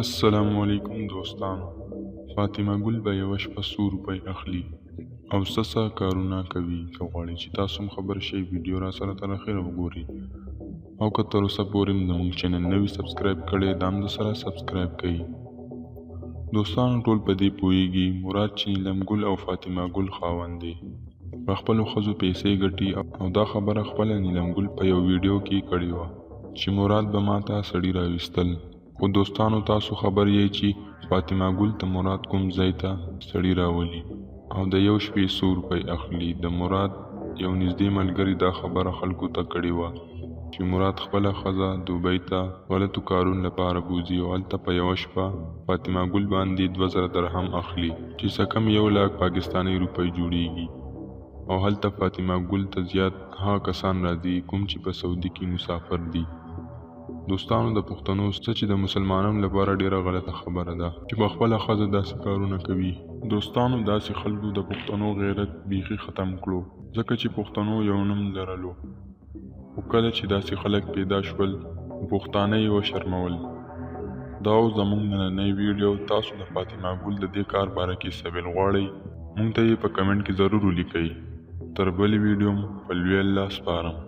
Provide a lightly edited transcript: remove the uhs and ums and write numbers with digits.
السلام علیکم دوستانو، فاطمه ګل به یوه شپه څو روپۍ اخلي او څه څه کارونه کوي؟ که غواړئ چې تاسو هم خبر شئ، ویډیو راسره تر اخره وګورئ، او که تر اوسه پورې هم زموږ چینل نه وي سبسکرایب کړی، دا هم درسره سبسکرایب کړئ. دوستانو، ټول په دې پوهیږي مراد چې نیلم ګل او فاطمه ګل خاوند دی، په خپلو ښځو پیسې ګټي، او دا خبره خپله نیلم ګل په یو ویډیو کې کړې وه چې مراد به ماته سړي راویستل. خو دوستانو، تاسو خبر یئ چې فاطمه ګل ته مراد کوم ځای ته سړي راولي او د یو شپې څو روپۍ اخلي. د مراد یو نږدې ملګري دا خبره خلکو ته کړې وه چې مراد خپله ښځه دوبۍ ته غلطو کارونو لپاره بوځي او هلته په یوه شپه فاطمه ګل باندې 2000 درهم اخلي چې څه کم 1 لاک پاکستانۍ روپۍ جوړیږي، او هلته فاطمه ګل ته زیات هغه کسان راځي کوم چې په سعودي کې مسافر دي. دوستانو، د پښتنو څه چې د مسلمانانو لپاره ډیره غلطه خبره ده چې په خپله ښځه داسې کارونه کوي. دوستانو، داسې خلکو د پښتنو غیرت بیخي ختم کړو، ځکه چې پښتنو یو نوم لرلو، خو کله چې داسې خلک پیدا شول نو پښتانه یې وشرمول. دا و زموږ نننۍ ویډیو. تاسو د فاطمه ګل د دې کار باره کې څه ویل غواړئ؟ موږ ته یې په کمنټ کې ضرور ولیکئ. تر بلې ویډیو مو په لوی الله سپارم.